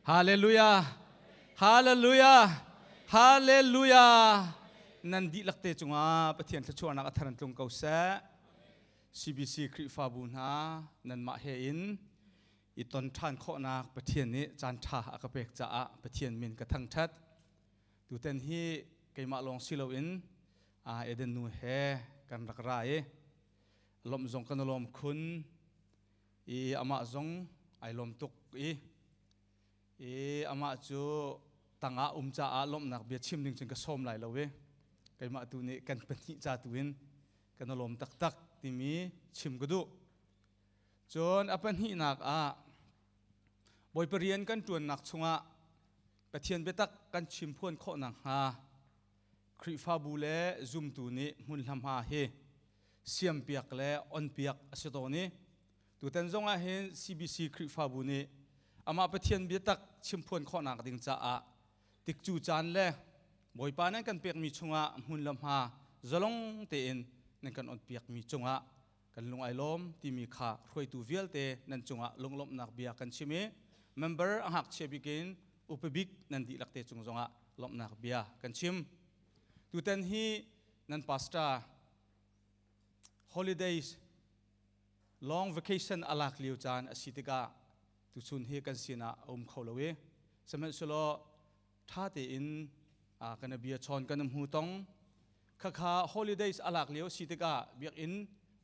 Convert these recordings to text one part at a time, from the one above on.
Hallelujah! Hallelujah! Hallelujah! Nan dihlak te cungah Pathian thluachuahnak a thar in tlung ko seh. CBC Khrihfabu hna nanmah he in i ton ṭhan khawhnak Pathian nih caan ṭha a ka pek caah Pathian min ka thangṭhat. Tutan hi keimah lawng si loin Eden nu he kan rak ra i lawmh zong kan i lawm khun i amah zong ai lawm tuk i i amah cu tangah um caah lawmhnak bia chim ding cun ka sawm lai lo i keimah tu nih kan pahnih ca tu in kan i lawm taktak timi chim ka duh. Cun a pahnihnak ah Bawipa rian kan ṭuannak chungah Pathian biatak kan chim phuan khawh nakhnga Khrihfabu le zumtu nih hmunhla hi siampiak le onpiak a si tawn i tutan zong ah hin CBC Khrihfabu nih amah Pathian biatak chimphuan khawhnak ding caah tikcu caan le Bawipa nan kan pekmi chungah hmun le hma zalong tein nan kan onpiakmi cungah kan lung ai lawm timi kha hruaitu vialte nan cungah lunglawmhnak bia kan chim i member a ngakchia bik in upa bik nan dihlak te cung zongah lawmhnak bia kan chim. Tutan hi nan pastor holidays long vacation a lak lio caan a si tikah tuchun hi kan sinah a um kho lo i sihmanhsehlaw ṭha tein kan bia chawn kan hmu tong khakha holidays a lak lio si tikah biakinn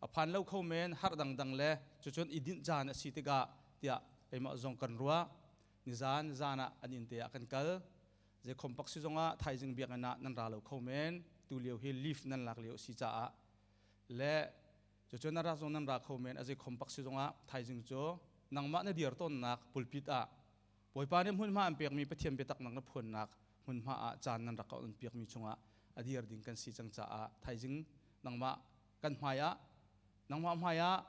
a phan lo kho men har dangdang le cucun i dinh caan a si tikah tiah keimah zong kan ruah nizan zan ah an inn te ah kan kal Zeikhom pak si zongah thaizing biakinn ah nan ra lo kho men. Tu lio hi leave nan lak lio si caah le cucu na ra zong nan ra kho men. A zeikhom pak si zongah thaizing cu nangmah na dir tawnnak pulpit ah Bawipa nih hmunhma an pekmi Pathian biatak nak na phuannak hmunhma ah caan nan rak ka on piakmi chungah a dir ding kan si cang caah thaizing nangmah kan hmai ah nangmah hmai ah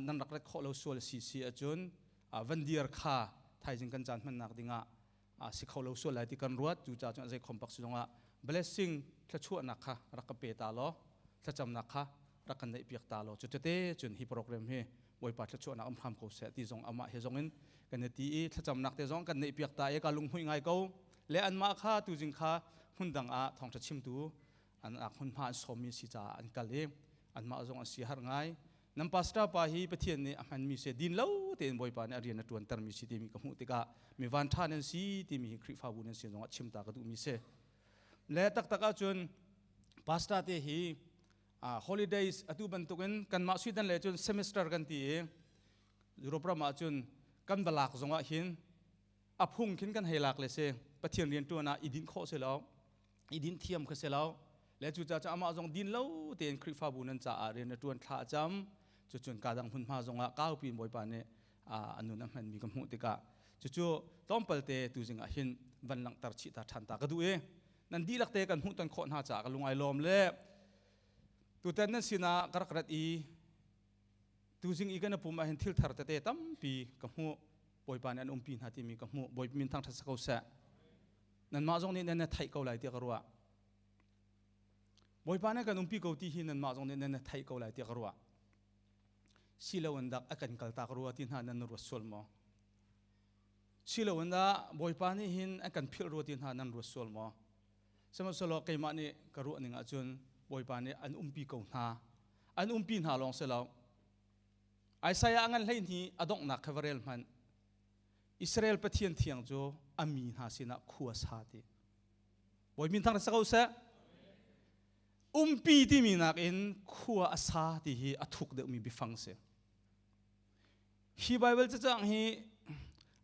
nan rak ret khawh lo sual si si ahcun van dir kha thaizing kan caan hmannak dingah si kho lo sual lai ti kan ruat. Cu ca cun zei khom pak si zongah blessing thluachuahnak kha rak ka pe ta law, thlacamnak kha rak kan neih piak ta law, cu tete cun hi program hi Bawipa thluachuahnak um hram ko seh ti zong amah he zong in kan i ti i thlacamnak te zong kan neih piak ta i ka lunghmuih ngai ko le anmah kha tuzing kha hmundang ah thawngṭha chimtu an ak hmunhma an sawmmi si caah an kal i anmah zong an si har ngai. Nan pastor pa hi Pathian nih a hmanmi si, din lo tein Bawipa nih a rian a ṭuantermi si timi ka hmuh tikah mi van ṭha nan si timi hi Khrihfabu nan si zongah chimta ka duhmi si. Le taktak ahcun pastor te hi holidays atu bantukin kanmah Sweden le cun semester kan ti i Europe ram ahcun kan va lak zongah hin a phung khin kan hei lak le si Pathian rian ṭuan ah i dinh khawh si lo, i dinh thiam kha si lo le cucaah cu amah zong din lo tein Khrihfabu nan caah rian a ṭuan, thla a cam, cucun ka dang hmunhma zongah kaupi in Bawipa nih a nun a hmanmi ka hmuh tikah cucu tlawmpal te tuzing ah hin van langhter chih ta ṭhan ta ka duh i nan dihlak te kan hmuh ton khawh hna caah ka lung ai lawm. Le tutan nan sinah ka rak rat i tuzing i kan pum ah hin thil thar tete tampi ka hmuh. Bawipa nih an umpi hna timi ka hmuh. Bawipa min thangṭhat si ko seh. Nanmah zong nih nan theih ko lai tiah ka ruah. Bawipa nih kan umpi ko ti hi nanmah zong nih nan theih ko lai tiah ka ruah. Silo in dak a kan kaltak rua ti hna nan ruat sual maw? Silo in dah Bawipa nih hin an kan philh rua ti hna nan ruat sual maw? Sihmanhsehlaw keimah nih ka ruah ning ahcun Bawipa nih an umpi ko hna. An umpi hna lawng si lo. Isaiah a ngan 12 a donghnak kha va rel hmanh. Israel Pathian thiang cu a mi hna sinah khua sa ti. Bawi min thang sa ko seh. Umpi timi nakin khua a sa ti hi a thuk deuhmi biafang si. Hi Bible cacang hi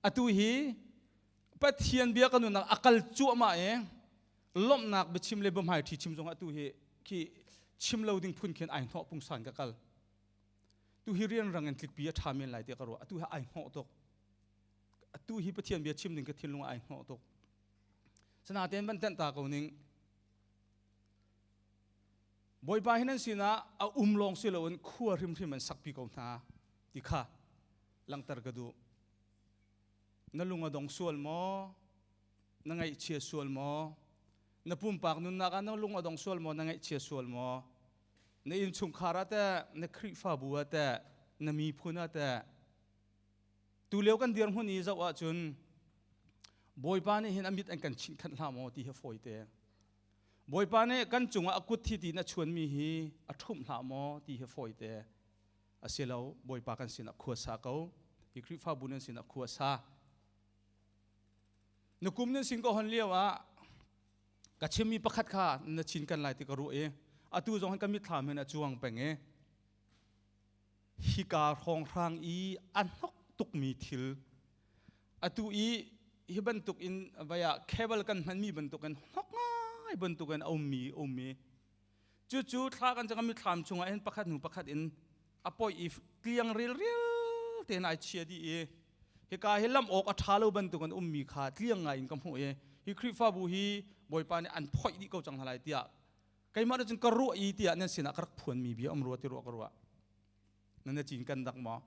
atu hi Pathian bia kan nunnak a kal cuahmah i lawmhnak biachim le biahmai ṭhi chim zong atu hi khi chim lo ding phun khin ai hnawh pungsan ka kal. Tu hi rian rang in tlikpi a ṭha men lai tiah ka ruah. Atu hi ai hnawh tuk. Atu hi Pathian bia chim ding ka thinlung ai hnawh tuk. Sinain van tenh ta ko ning. Bawipa hi nan sinah a um lawng si loin khua hrimhrim an sakpi ko hna ti kha langhter ka duh. Na lung a dong sual maw? Na ngaihchia sual maw? Na pumpak nunnak ah na lung a dong sual maw? Na ngaihchia sual maw? Na innchungkhar ah teh, na Khrihfabu ah teh, na miphun ah teh? Tu lio kan dirhmun i zoh ahcun. Bawipa nih hin a mit an kan chinh khanh hlah maw ti hi fawi te. Bawipa nih kan cungah a kut thi tiin a chuanmi hi a ṭhumh hlah maw ti hi fawi te. A si lo, Bawipa kan sinah khua sa ko. Hi Khrihfabu nan sinah khua sa. Na kum nan sin ka hon lio ah ka chimmi pakhat kha na chin kan lai ti ka ruah i atu zong hin ka mitthlam hin a cuang peng i hika hrawnghrang i a hnok tukmi thil atu i hi bantuk in vai ah cable kan hmanmi bantuk in hnok ngai bantuk in a ummi ummi cucu thla kan cang mithlam chungah hin pakhat hnu pakhat in a poi i tliang ril rial tein ai chia dih i hika hi lam awk a ṭha lo bantuk an ummi kha tliang ngai in ka hmuh i hi Khrihfabu hi Bawipa nih an phoih dih ko cang hna lai tiah keimah nih cun ka ruah i tiah nan sinah ka rak phuanmi bia um rua ti ruah ka ruah nan na cin kan dak maw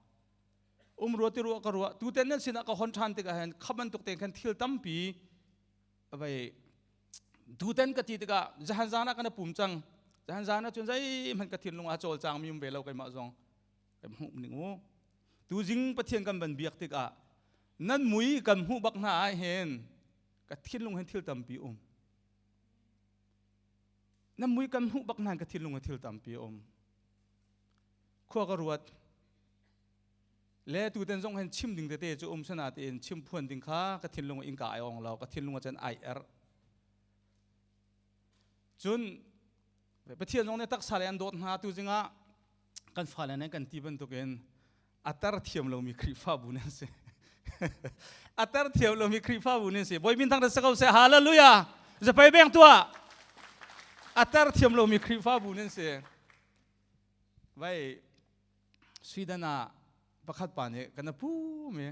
um rua ti ruah ka ruah tuten nan sinah ka hon ṭhan tikah hin kha bantuk tein khan thil tampi vai tuten ka ti tikah zahan zan ah kan pum cang zahan zan ah cun zeihmanh ka thinlung ah cawlcang mi um ve lo keimah zong kan hmuh ning u tuzing pathian kan van biak tikah nan mui kan hmuh bak hna ah hin ka thinlung hin thil tampi um nan mui kan hmuh bak hna ka thinlung hin thil tampi um khua ka ruat le tuten zong hen chim ding tete cu um sana tein chim phuan ding kha ka thinlung in ka ai ong lo ka thinlung ah cun ai er cun Pathian zong nih taksa le an dawt hna tu zingah kan fale nih kan ti bantukin a tar thiam lomi Khrihfabu nan si a tar thiam lomi Khrihfabu nan si Bawi min thang sa ko seh hallelujah zapai beng tua a tar thiam lomi Khrihfabu nan si vai Sweden ah pakhat pa nih kan pu mi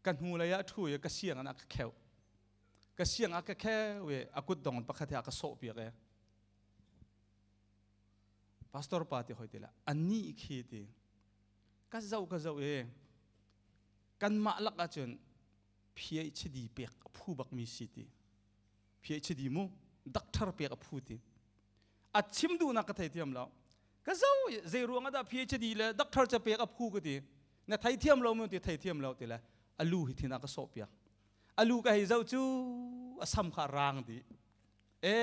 ka hnu lei ah ṭhu i ka siang ah ka kheuh ka siang ah ka kheu i a kut dong pakhat he a ka sawh piak i pastor pa ti hoi ti la ani khi ti ka zoh ka zoh i kanmah lak ahcun PhD pek a phu bak mi si ti PhD mu doctor pek a phu ti a chim duhnak ka thei thiam lo ka zo zei ruang ah dah PhD le doctor ca pek a phu ka ti na thei thiam lo mu ti thei thiam lo ti le alu hi thin a ka sawh piak alu ka hei zoh cu a sam kha rang dih e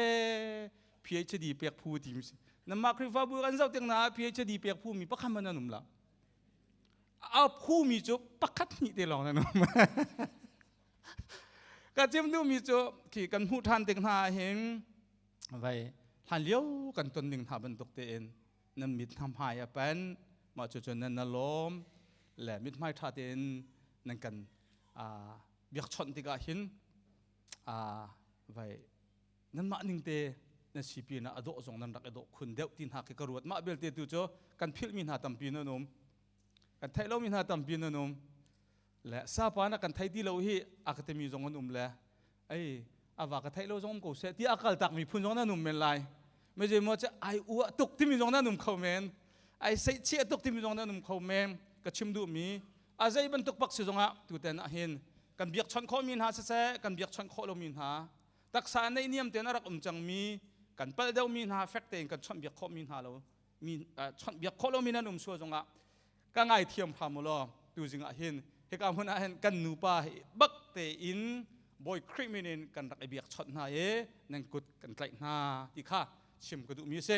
PhD pek phu ti mi si namah Khrihfabu kan zoh tik na PhD pek phu mi pakhat man an um la a phu mi cu pakhat hnih te lawng nan um ka chim duh mi cu khi kan hmuh than tik hna hin vai hlan lio kan ton ding hna bantuk tein nan mit hna hmai a pan mah cu cun nan na lawm le mithmai tha tein nan kan biakchawnh tikah hin vai nanmah ning te nan si pin ah a dawh zong nan rak i dawh khun deuh ti hna khi ka ruat mah belte tu cu kan philhmi hna tampi nan um kan theih lomi hna tampi nan um le sapa na kan thei ti lo hi a ka timi zong an um le ei ava ka theih lo zong um ko seh ti a kal tak mi phun zong nan um men lai me je mo che ai ua tuk timi zong nan um kho men ai sei chia tuk timi zong nan um kho men ka chim duh mi a zei bantuk pak si zongah tuten ah hin kan biakchawnh khawhmi hna siseh kan biakchawnh khawh lomi hna taksa neih niam tein a rak um cangmi kan palh deuhmi hna fek tein kan chawnh biak khawhmi hna lo mi chawnh biak khawh lomi nan um sual zongah ka ngaithiam hram u law tuzing ah hin hika hmun ah hin kan nupa hi bak tein Bawi Khrih min in kan rak i biakchawnh hna i nan kut kan tlaih hna ti kha chim ka duhmi a si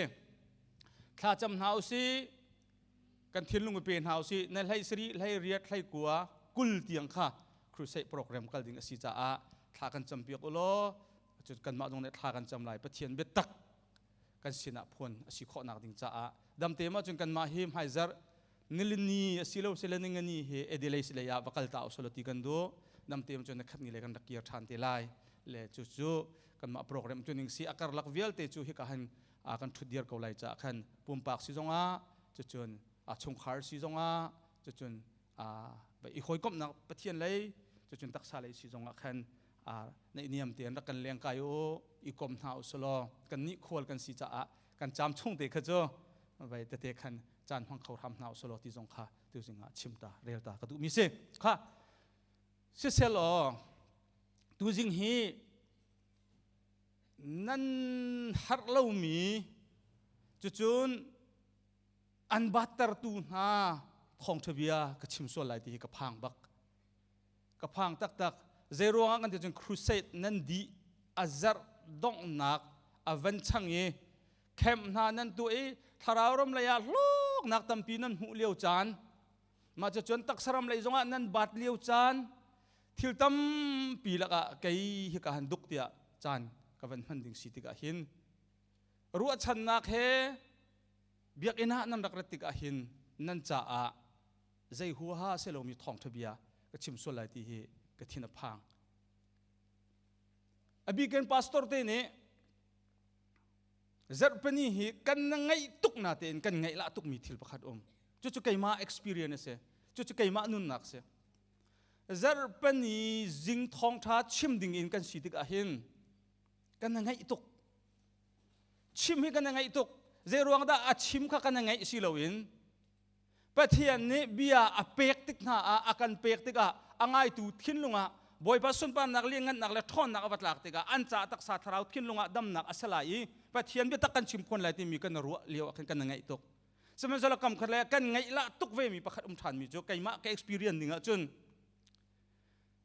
thlacam hna usih kan thinlung i pe hna usih na hlei sari hlei riat hlei kua 20 tiang kha crusade program kal ding a si caah thla kan cam piak u law cun kanmah zong nih thla kan cam lai Pathian biatak kan sinah phuan a si khawhnak ding caah damte ma cun kanmah hi hmaizarh nilini a si lo sile ningani hi Adelaide lei ah va kal ta usalo ti kan duh damte ma cun na khat ni le kan rak kir ṭhan te lai le cu cu kanmah program tu ning si a karlak vialte cu hika han kan ṭhut dir ko lai caah khan pumpak si zongah cucun chungkhar si zongah cucun i hawikomhnak Pathian lei cucun taksa lei si zongah khan naihniam tein rak kan leng kai u i kom hna u selaw kan nih khual kan si caah kan caam chung te kha cu vai tete khan caan hmang kho hram hna u selaw ti zong kha tuzing ah chim ta rel ta ka duh mi si kha siselaw tuzing hi nan harh lomi cucun an battertu hna thawngṭha bia ka chim sual lai ti hi ka phang bak ka. Ka phang taktak. Zei ruangah kan ti cun crusade nan dih a zarh donghnak a van chang i camp hna nan tuah i thlarau ram lei ah hlawknak tampi nan hmuh lio caan, mah cu cun taksaram lei zongah nan bat lio caan, thil tampi lakah kei hi ka han duk tiah caan ka van hman ding si tikah hin, ruahchannak he biakinn ah nan rak rat tikah hin nan caah zei huaha si lomi thawngṭha bia ka chim sual lai ti hi ka thin a phang. A bikin pastor te nih zarhpini hi kan na ngaih tuk na tein kan ngaih lah tukmi thil pakhat um. Cucu keimah experience a si. Cucu keimah nunnak si. Zarhpini zing thawngṭha chim ding in kan si tikah hin kan na ngaih tuk. Chim hi kan na ngaih tuk. Zei ruang dah a chim kha kan na ngaih si loin Pathian nih bia a pek tik hna ah, a kan pek tikah a ngaitu thinlung ah Bawipa sunparnak, lianngannak le ṭhawnnak a va tlak tikah an caah taksa thlarau thinlung ah damnak a si lai i Pathian biatak kan chim phuan lai timi kan ruah lio ah khin kan ngaih tuk. Sihmanhsehlaw kam khat le kan ngaih lah tuk ve mi pakhat um ṭhan mi cu keimah ka experience ning ah cun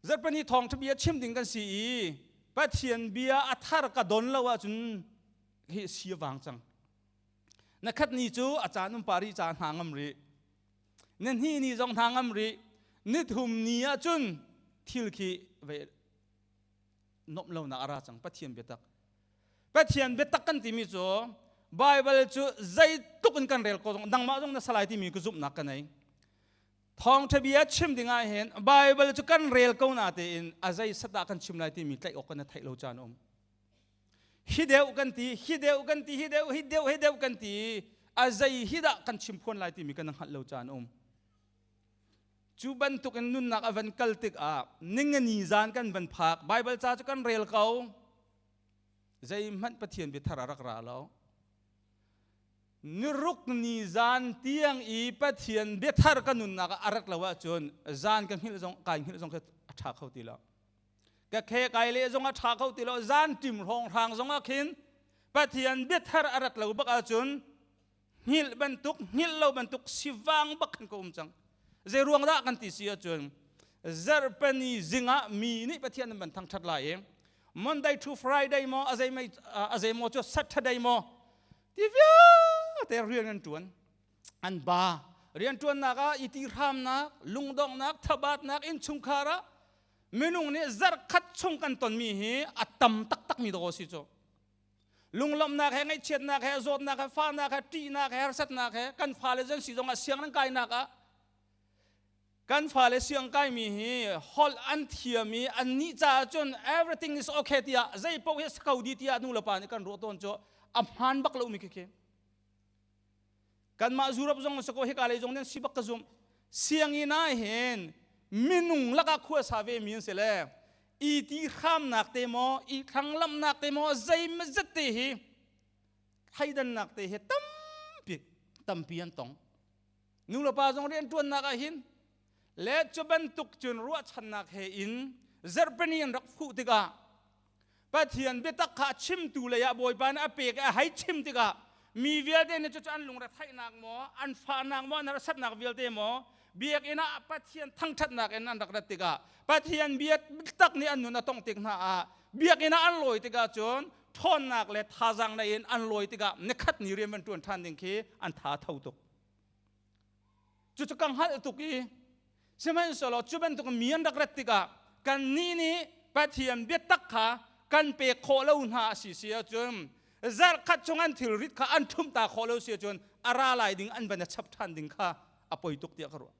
zarhpini thawngṭha bia chim ding kan si i Pathian bia a thar ka don lo ahcun hi si a vang cang. Na khat ni cu a caan um pa rih ca hna ngam rih. Na hni ni zong hna ngam rih. Ni thum ni ah cun thil khi ve nomh lonak a ra cang. Pathian biatak. Pathian biatak kan timi cu Bible cu zeitluk in kan rel ko zong nangmah zong na salai timi ka zumhnak ka nei. Thawngṭha bia chim ding ah hin Bible cu kan rel ko na tein a zei sat ah kan chim lai timi tlaih awk kan na theih lo caan um. Hi deuh kan ti, hi deuh kan ti, hi deuh, hi deuh, hi deuh kan ti, a zei hi dah kan chim phuan lai timi kan hngalh lo caan um. Cu bantuk in nunnak a van kal tikah ningani zan kan van phak, Bible ca cu kan rel ko, zeihmanh Pathian biathar a rak ra lo. Niruk ni zan tiang i Pathian biathar ka nunnak ah a rat lo ahcun zan ka hngilh zong kai hngilh zong khi a ṭha kho ti lo. Ka khe kai le zong a ṭha kho ti lo. Zan ṭim hrawng hrang zong ah khin Pathian biathar a rat lo bak ahcun hngilh bantuk hngilh lo bantuk sivang bak khan ka um cang. Zei ruang dah kan ti si ahcun zarhpani zing ah mi nih Pathian an van thangṭhat lai i Monday to Friday maw a zei mei a zei maw cu Saturday maw ti vialte rian an ṭuan an ba. Rianṭuannak ah i ti hramnak, lungdonghnak, thabatnak, innchungkhar ah minung nih zarhkhat chung kan tonmi hi a tam taktakmi dawh a si cu. Lunglawmhnak he, ngaihchiatnak he, zawtnak he, fahnak he, ṭihnak he, harsatnak he, kan fale zan si zong ah siang nan kainak ah kan fale siang kaimi hi holh an thiam i an nih caah cun everything is okay tiah, zei paoh hi sako di tiah nu le pa nih kan ruah tawn cu a hmaan bak lomi khi. Kanmah Europe zong sako hika lei zong nan si bak ka zumh. Sianginn ah hin minung lakah khua sa ve mi an si le i ti hramnak te maw, i thlanglamnak te maw, zeimazet te hi thleidannak te hi tampi tampi an tong. Nu le pa zong rian ṭuannak ah hin le cu bantuk cun ruahchannak he in zarhpini an rak fuh tikah Pathian biatak kha chimtu lei ah Bawipa nih a pek i a hei chim tikah mi vialte nih cucu an lungretheihnak maw, an fahnak maw, an harsatnak vialte maw, biakinn ah Pathian thangṭhatnak in an rak rat tikah Pathian biatak nih an nun a tongh tik hna ah biakinn ah an lawi tikah cun ṭhawnnak le thazaang nei in an lawi tikah nikhat ni rian van ṭuan ṭhan ding khi an tha tho tuk. Cucu ka hngalh tuk i sihmanhsehlaw cu bantuk mi an rak rat tikah kannih nih Pathian biatak kha kan pek khawh lo hna a si si ahcun, zarhkhat chung an thilrit kha an ṭhumh ta khawh lo si ahcun a ra lai ding an van a chap ṭhan ding kha a poi tuk tiah ka ruah.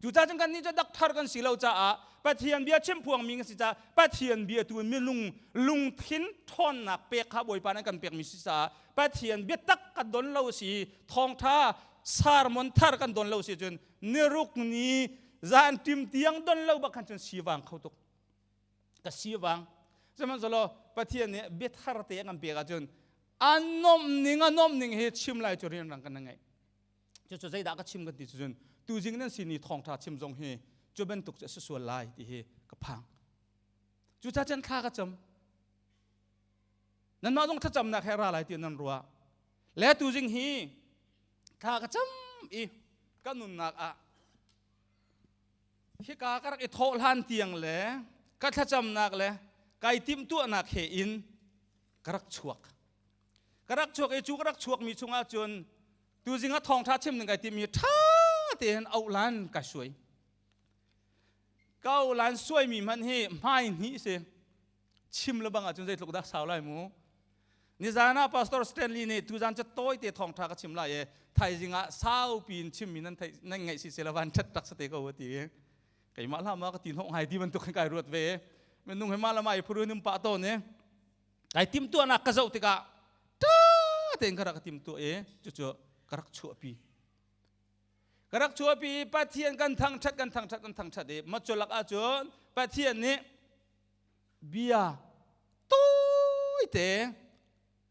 Cucaah cun kannih cu dakthar kan si lo caah, Pathian bia chimphuangmi kan si caah, Pathian bia tu in minung lungthin ṭhawnnak pek kha Bawipa nih kan pekmi si caah Pathian biatak kan don lo si, thawngṭha sermon thar kan don lo si cun niruk ni zan ṭim tiang don lo bak khan cun sivang kho tuk ka sivang. Sihmanhsehlaw Pathian nih biathar te a kan pek ahcun a nomh ning, a nomh ning hi chim lai cu rianrang kan ngeih. Cucu zeidah ka chim kan ti cun tuzing nan sin i thawngṭha chim zong hi cu bantuk cu a si sual lai ti hi ka phang. Cucaah cun thla ka cam. Nanmah zong thlacamnak he ra lai ti nan ruah le tuzing hi thla ka cam i ka nunnak ah. Hika ka rak i thawh hlan tiang le ka thlacamnak le kai timhtuahnak he in ka rak chuak. Ka rak chuak i cu ka rak chuakmi chungah cun tuzing ah thawngṭha chim ding kai timmi ṭha tein auhlan kai suai. Ka auhlan suaimi hmanh hi hmai hnih si. Chim le bang ahcun zeitluk dah sau lai mu. Nizan ah Pastor Stanley nih tuzan cu tawite thawngṭha ka chim lai i thaizing ah saupi in chimmi nan theih nan ngaih si sela van ṭhat tak sate ko ti i keimah hlah ma ka ti hnawh ngai ti bantuk kai ruat ve. Minung he mah le mah i phuru num pah tawn i kai timhtuahnak ka zoh tikah ṭha tein ka rak ka timhtuah i cucu ka rak chuahpi. Ka rak chuahpi i Pathian kan thangṭhat kan thangṭhat kan thangṭhat i maculak ahcun Pathian nih bia tawite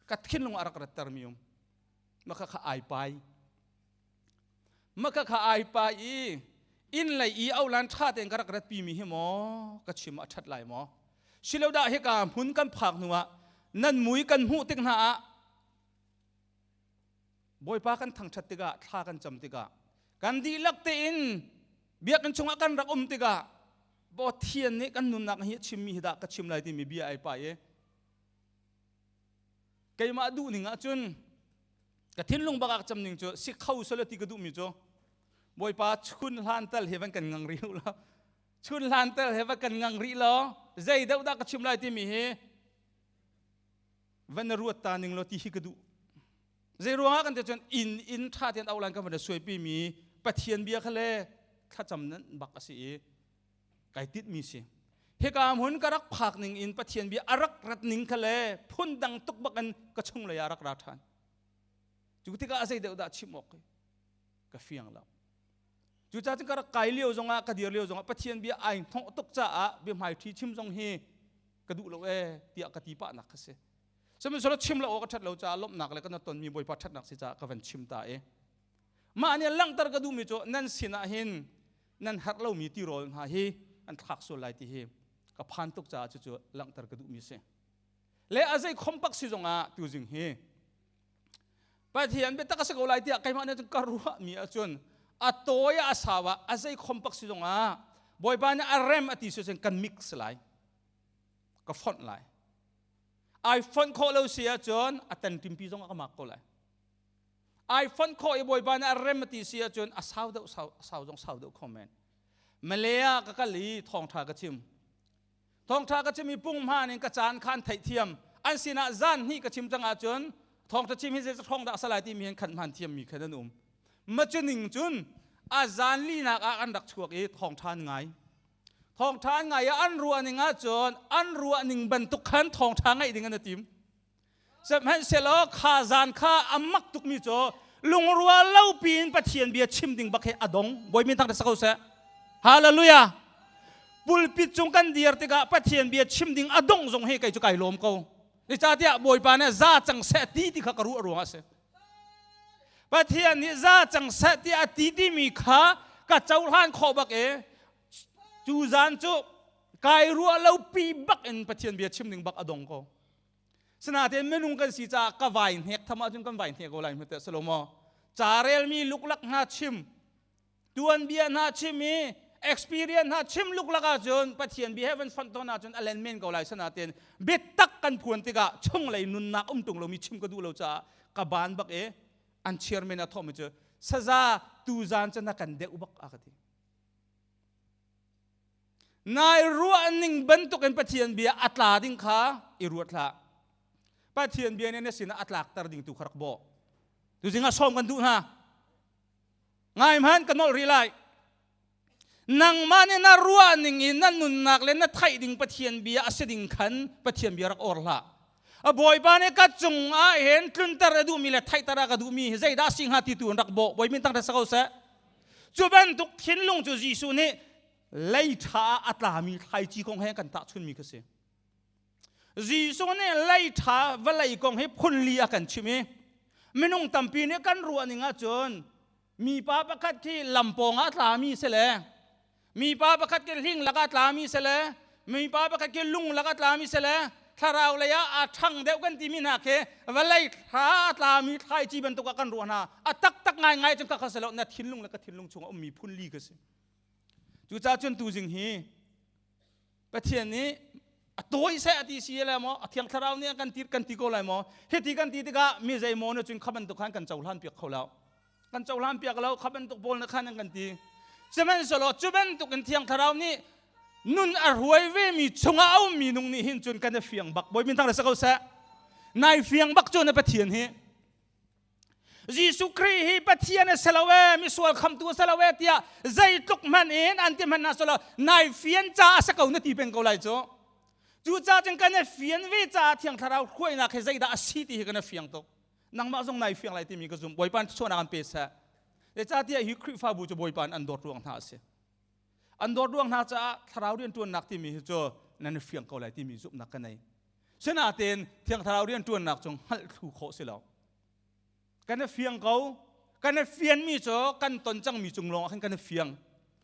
ka thinlung a rak rattermi um. Maka kha ai pai. Maka kha ai pai i inn lei i aulan ṭha tein ka rak ratpi mi hi maw ka chim a ṭhat lai maw? Silo dah hika hmun kan phak hnu ah nan mui kan hmuh tik hna ah Bawipa kan thangṭhat tikah thla kan cam tikah kan dihlak tein biakinn chungah kan rak um tikah Pathian nih kan nunnak hi a chimmi hi dah ka chim lai timi bia ai pai i keimah duh ning ahcun ka thinlung bak ah cam ning cu si kho sala ti ka duhmi cu Bawipa chun hlan tal he van kan ngang rih la chun hlan tal he van kan ngang rih law zei deuh dah ka chim lai timi hi van na ruat ta ning law ti hi ka duh. Zei ruangah kan ti cun inn inn ṭha tein aulan kan van suaipi mi Pathian bia kha le thlacam nan bak a si i kai tit mi si. Hika hmun ka rak phak ning in Pathian bia a rak rat ning kha le phun dang tuk bak in ka chung lei ah rak ra ṭhan. Cu tikah a zei deuh dah chim awk ka fiang lo. Cucaah cun ka rak kai lio zongah ka dir lio zongah Pathian bia ai hnawh tuk caah biahmai ṭhi chim zong hi ka duh lo ee tiah ka ti pahnak kha si. Sihmanhsehlaw chim lo awk a ṭhat lo caah lawmhnak le kan tonmi Bawipa ṭhatnak si caah ka van chim ta i mah nih langhter ka duhmi cu nan sinah hin nan herh lomi tirawl hna hi an thlak sual lai ti hi ka phan tuk caah cucu langhter ka duhmi si. Le a zei khompak si zongah tuzing hi Pathian biatak a si ko lai tiah keimah nih cun ka ruahmi ahcun a tawi ah a sau ah a zei khompak si zongah Bawipa nih a rem a ti si cun kan mix lai ka fonh lai ai fonh khawh lo si ahcun a tanṭimpi zong a ka mak ko lai ai fonh khawh i Bawipa nih a rem a ti si ahcun a sau deuh sau sau zong sau deuh kho men Malay ah ka kal i thawngṭha ka chim Thawngṭha ka chim i punghman in ka caan kha an theihthiam. An sinah zan hnih ka chim cang ahcun thawngṭha chim hi zei hrawng dah a si lai timi hin khan hmaan thiammi khan an um. Macuning cun a zan linak ah an rak chuak i thawngṭha an ngai. Thawngṭha an ngai i an ruah ning ahcun an ruah ning bantuk khan thawngṭha ngaih ding an i tim. Sihmanhsehlaw kha zan kha a mak tukmi cu lungrual lo piin Pathian bia chim ding bak hi a dong. Bawi min thang sa ko seh. Hallelujah. Pulpit cung kan dir tikah Pathian bia chim ding a dong zong hi kei cu kai lawm ko. Zeicahtiah Bawipa nih za cang seh ti ti kha ka ruah ruangah a si. Pathian nih za cang seh ti a ti timi kha ka cohlan khawh bak i cu zan cu kai ruah lo pi bak in Pathian bia chim ding bak a dong ko. Sinain minung kan si caah ka vai hnek tham ahcun kan vai hnek ko lai hmete salomo. Ca relmi luklak hna chim, tuanbia hna chim i experience hna chim luklak ahcun Pathian bia he van fonh tawn ahcun a len men ko lai sanatin biatak kan phuan tikah chunglei nunnak um tung lomi chim ka duh lo caah ka ban bak i an chairman a thawhmi cu saza tuzan cu na kan deuh bak a ka ti. Nai ruah ning bantukin Pathian bia a tla ding kha i ruat hlah. Pathian bia nih na sinah a tlakter ding tu kha rak bawh. Tuzing ah sawm kan duh hna. Ngai hmanh ka nolh rih lai. Nangmah nih na ruah ning in na nunnak le na theih ding Pathian bia a si ding khan Pathian bia rak or hlah. A Bawipa nih ka cung ah hin tlunter a duhmi le theihter a ka duhmi hi zeidah a si hnga ti tu in rak bawh. Bawi min tang sa ko seh. Cu bantuk thinlung cu Jesuh nih lei ṭha ah a tlami thlaici kong he kan tahchunmi kha si. Jesuh nih lei ṭha vawlei kong hi phunli a kan chimh i minung tampi nih kan ruah ning ahcun mipa pakhat khi lampawng ah a tlami si le mipa pakhat khi hling lakah a tlami si le mipa pakhat khi lung lakah a tlami si le thlarau lei ah a ṭhang deuh kan timi hna khi vawlei thla a tlami thlaici bantuk ah kan ruah hna. A taktak ngaingai cun ka kha si lo, na thinlung le ka thinlung chungah ummi phunli ka si. Cucaah cun tuzing hi Pathian nih a tawi seh a ti si le maw, a Thiang Thlarau nih a kan ti kan ti ko lai maw? Hiti kan ti tikah mi zeimaw nih cun kha bantuk khan kan cohlan piak kho lo. Kan cohlan piak lo, kha bantuk pawl na khan an kan ti. Sihmanhsehlaw cu bantuk in Thiang Thlarau nih nun a hruai ve mi chungah a ummi nung nih hin cun kan i fiang bak. Bawi min thang le sa ko seh. Nai fiang bak cu na Pathian hi. Jesuh Khrih hi Pathian a si lo e, misual khamtu a si lo e tiah zeitluk hmanh in an ti hmanh ah silo nai fian ca a si ko na ti peng ko lai cu. Cucaah cun kan i fian ve caah Thiang Thlarau hruainak hi zeidah a si ti hi kan i fiang tuk. Nangmah zong nai fiang lai timi ka zumh. Bawipa chuahnak an pe seh. Zeicahtiah hi Khrihfabu cu Bawipa an dawt ruang hna a si. An dawt ruang hna caah thlarau rianṭuannak timi hi cu nan i fiang ko lai timi zumhnak ka nei. Sinain Thiang Thlarau rianṭuannak cu hngalh thlu khawh si lo. Kan i fiang ko. Kan i fianmi cu kan ton cangmi cung lawng ah khan kan i fiang.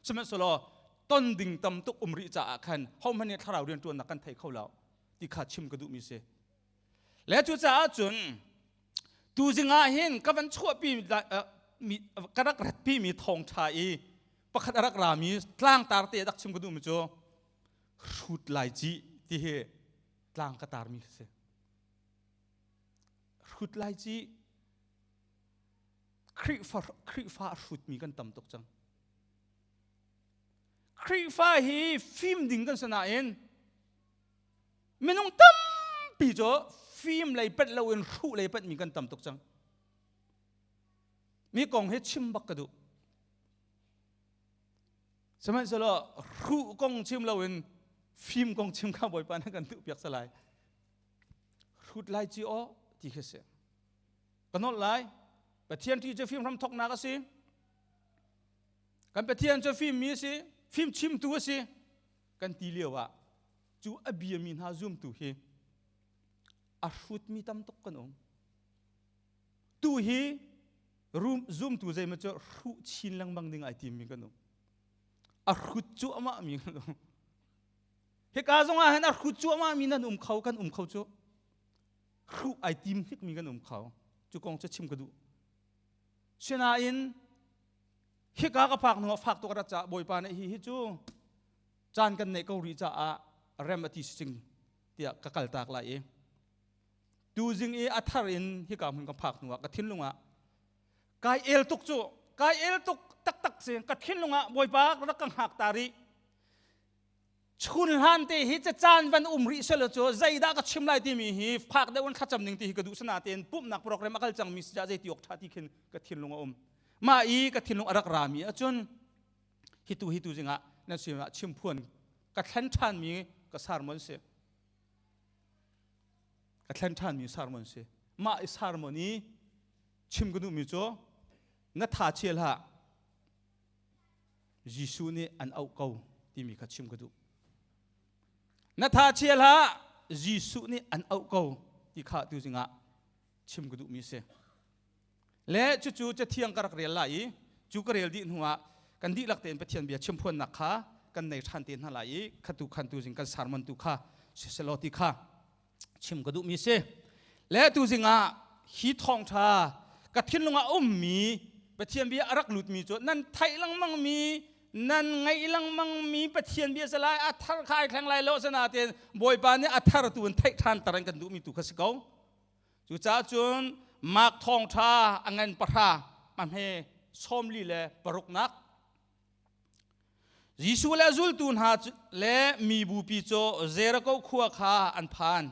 Sihmanhsehlaw ton ding tam tuk um rih caah khan hohmanh nih thlarau rianṭuannak kan thei kho lo ti kha chim ka duhmi si. Le cucaah cun tuzing ah hin ka van chuahpi mi ka rak ratpi mi thawngṭha i pakhat a rak rami tlangtar te rak chim ka duhmi cu hrut lai ci ti hi tlang ka tarmi si. Hrut lai ci. Khrihfa Khrihfa a hrutmi kan tam tuk cang. Khrihfa hi fim ding kan si nain minung tampi cu fim lei pet loin hruh lei petmi kan tam tuk cang. Mi kong hi chim bak ka duh. Sihmanhsehlaw hruh kong chim loin fim kong chim kha Bawipa nih kan duh piak salai. Hrut lai ci aw ti khi si. Ka nolh lai. Pathian ṭih cu fim hram thawknak a si. Kan Pathian cu fimmi a si, fim chimtu a si. Kan ti lio ah cu a biami hna zumtu hi a hrutmi tam tuk kan um. Tu hi rum zumtu zeimaw cu hruh chin lengmang ding ai timmi kan um. A hrut cu amah mi kan um. Hika zong ah hin a hrut cu amah mi nan um kho kan um kho cu. Hruh ai tim hnikmi kan um kho. Cu kong cu chim ka duh. Sinain hika ka phak hnu ah fak tuk a rat caah Bawipa nih hi hi cu caan kan neih ko rih caah rem a ti si cing tiah ka kaltak lai i tuzing i a thar in hika hmun ka phak hnu ah ka thinlung ah kai el tuk cu, kai el tuk taktak si. Ka thinlung ah Bawipa rak ka hngak ta rih, chun hlan te hi caan van um rih selo cu zeidah ka chim lai timi hi fak deuh in thlacam ning ti hi ka duh. Sana tein pumhnak program a kal cangmi si zei ti awk ṭha ti khin ka thinlung a um. Mah i ka thinlung a rak rami ahcun hitu hitu zingah nan sinah chimphuan ka thlen ṭhanmi ka sermon si, ka thlen ṭhanmi sermon si. Mah i sermon i chim ka duhmi cu na tha chia hlah, Jesuh nih an auh ko timi kha chim ka duh. Na tha chia hlah, Jesuh nih an auh ko ti kha tu zingah chim ka duhmi si. Le cucu Cathiang ka rak rel lai i cu ka rel dih hnuah kan dihlak tein Pathian bia chimphuannak kha kan nei ṭhan te hna lai i khatu khan tu zing kan sermon tu kha siselaw ti kha chim ka duhmi si. Le tu zingah hi thawngṭha ka thinlung ah ummi Pathian bia a rak lutmi cu nan theih lengmang mi, nan ngaih lengmang mi Pathian bia si lai. A thar kha ai thleng lai lo, asinain Bawipa nih a thar tu in theih ṭhan tar in kan duhmi tu kha si ko. Cucaah cun Mark thawngṭha a ngan 10 a hme 46nak. Jesuh le zultu hna le mi bupi cu Jericho khua kha an phan.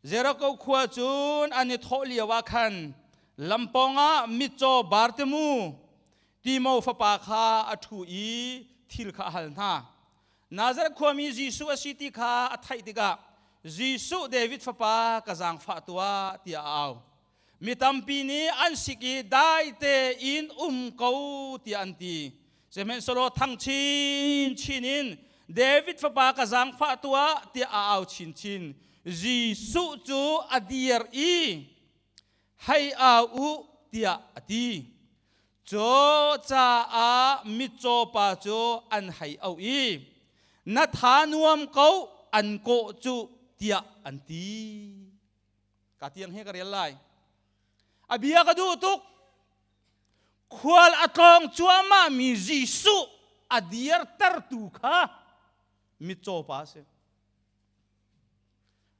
Jericho khua cun an i thawh lio ah khan lampawng ah mitcaw Bartimu, Timo fapa kha a ṭhu i thil kha a hal hna. Nazareth khuami Jesuh a si ti kha a theih tikah, "Jesuh, David fapa, ka zaangfah tuah," tiah a au. Mi tampi nih an sik i, "Dai tein um ko," tiah an ti. Sihmanhsehlaw thang chinchin in, "David fapa, ka zaangfah tuah," tiah a au chinchin. Jesuh cu a dir i, "Hei au u," tiah a ti. Cu caah mitcaw pa cu an hei auh i, "Na tha nuam ko, an kawh cu," tiah an ti. Ka tiang hi ka rel lai. A bia ka duh tuk. Khual a tlawng cuahmah mi Jesuh A dirtertu kha mitcaw pa a si.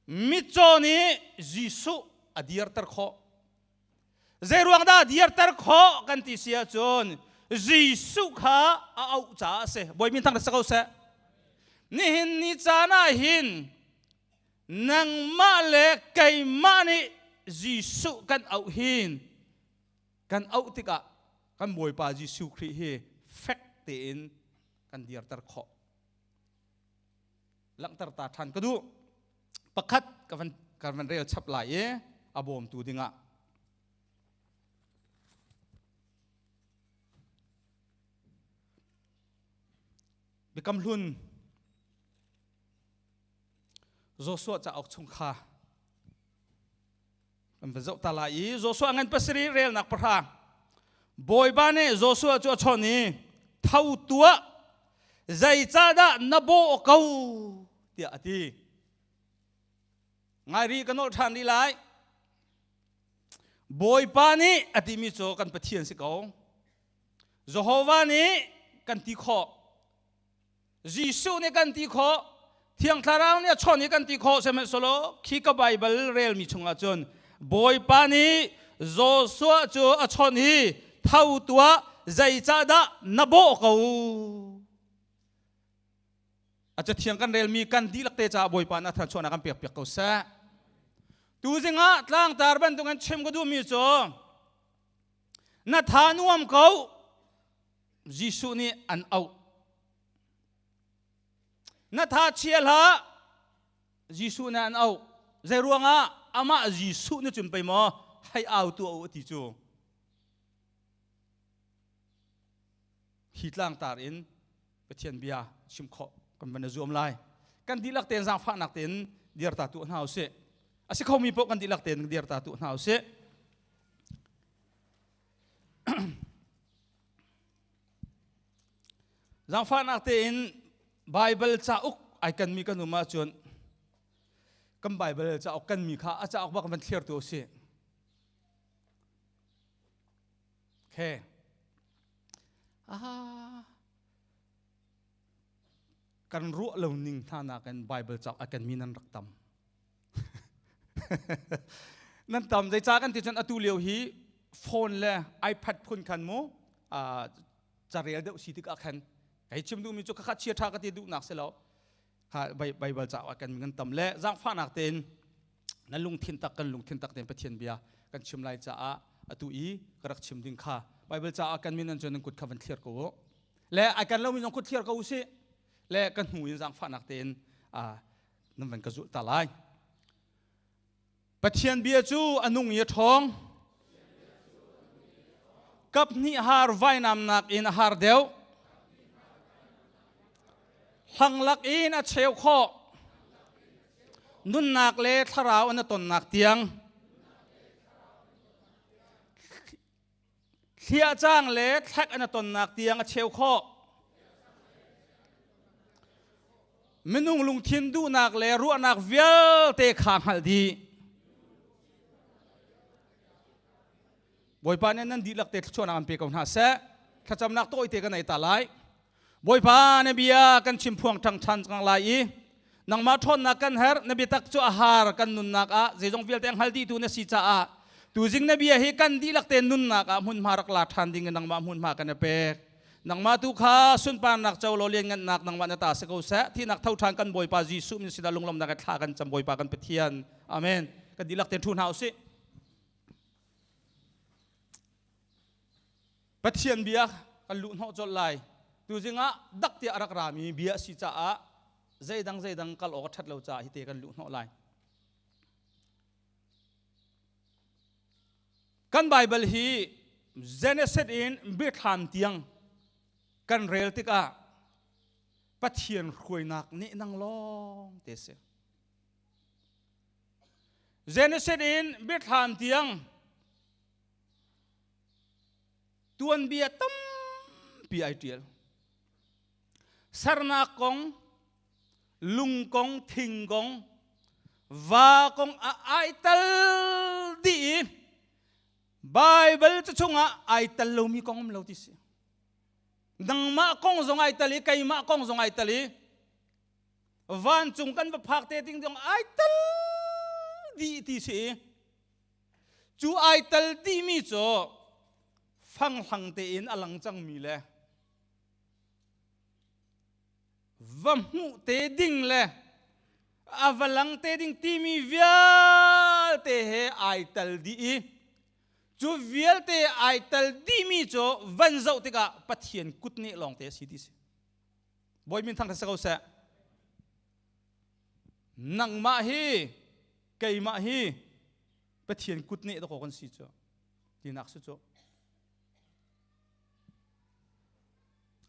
Mitcaw nih Jesuh a dirter khawh. Zeiruang dah dirter khawh kan ti si ahcun Jesuh kha a auh caah a si. Bawi min thang ko seh. Nihin ni caan ah hin nangmah le keimah nih Jesuh kan auh hin kan auh tikah kan Bawipa Jesuh Khrih hi fek tein kan dirter khawh. Langhter ta ṭhan ka duh. Pakhat ka van ka van rel chap lai i a bawmtu dingah. Biakam hlun Joshua cauk chung kha kan va zoh ta lai i Joshua ngan pasarih relnak pahra. Bawipa nih Joshua cu a chawnh i tho tuah, zeicahdah na bawh ko tiah a ti. Ngai ri ka nolh ṭhan rih lai. Bawipa nih a timi cu kan Pathian si ko. Jehovah nih kan ti khawh. Jesuh nih kan ti khawh. Thiang Thlarau nih a chawnh i kan ti khawh. Sihmanhsehlaw khi ka Baibal relmi chungah cun Bawipa nih Joshua cu a chawnh i tho tuah, zeicahdah na bawh ko? A cathiang kan relmi kan dihlak te caah Bawipa nih a thluachuahnak kan pek piak ko seh. Tuzing ah tlangtar bantuk in chim ka duhmi cu na tha nuam ko. Jesuh nih an auh. Na tha chia hlah. Jesuh nih an auh. Zei ruangah amah Jesuh nih cun pei maw hei au tuah u ti cu. Hi tlangtar in Pathian bia chim khawh kan van i zuam lai. Kan dihlak tein zaangfahnak tein dir ta tuah hna usih. A si khomi paoh kan dihlak tein dir ta tuah hna usih. Zaangfahnak tein Baibal cauk ai kanmi kan um ahcun kan Baibal cauk kanmi kha a cauk bak van thlir tu usih. Okay. Ah, kan ruah lo ning hna nakin Bible cauk a kenmi nan rak tam. Nan tam zeicah kan ti cun atu lio hi phone le iPad phun khan mu carel deuh si tikah khan kei chim duhmi cu khakha chia tha ka ti duhnak si lo. Kha Bible cauk a kenmi kan tam le zaangfahnak tein na lungthin tak kan lungthin tak tein Pathian bia kan chim lai caah atu i ka rak chim ding kha Bible caah kan min an cun nan kut kha van thliar ko u le ai kan lomi zong kut thliar ko u sih le ka hnu in zaangfahnak tein nan van ka zulh ta lai. Pathian bia cu a nung i a ṭhawng. Kap hnih har vainamnak in a har deuh. Hlanglak in a cheu khawh. Nunnak le thlarau an tonnak tiang. Thliahcang le thlek an tonnak tiang a cheu khawh. Minung lungthin duhnak le ruahnak vialte kha hngalh dih. Bawipa nih nan dihlak te thluachuahnak an pe ko hna seh. Thlacamnak tawite kan ei ta lai. Bawipa na bia kan chim phuang ṭhang ṭhan cang lai i nangmah ṭhawnnak kan herh. Na biatak cu a har kan nunnak ah zeizong vialte a hngal dihtu na si caah tuzing na bia hi kan dihlak te nunnak ah hmunhma rak la ṭhan ding in nangmah hmunhma kan i pek. Nangmah tu kha sunparnak co law lianngannak nangmah na ta si ko seh. Thihnak tho ṭhan kan Bawipa Jesuh min sinah lunglawmhnak he thla kan cam. Bawipa kan Pathian. Amen. Kan dihlak te ṭhu hna usih. Pathian bia kan luh hnawh colh lai. Tuzing ah dak tiah a rak rami bia a si caah zeidang zeidang kal awk a ṭhat lo caah hite kan luh hnawh lai. Kan Baibal hi Genesis in Biathlam tiang kan rel tikah Pathian hruainak nih nang lawng te si. Genesis in Biathlam tiang Tuanbia tampi ai ṭial. Sernak kong, lung kong, thing kong, va kong a ai tal dih i Baibal cu chungah ai tal lomi kong um lo ti si. Nangmah kong zong ai tal i keimah kong zong ai tal i vancung kan va phak te ding zong ai tal dih ti si i cu ai tal dihmi cu fanghlang tein a lang cangmi le va hmuh te ding le a va lang te ding timi vialte he ai tal dih i cu vialte ai tal dihmi cu van zoh tikah Pathian kut nih lawngte a si ti si. Bawi min thang si ko seh. Nangmah hi keimah hi Pathian kut nih dakaw kan si cu tinak si cu.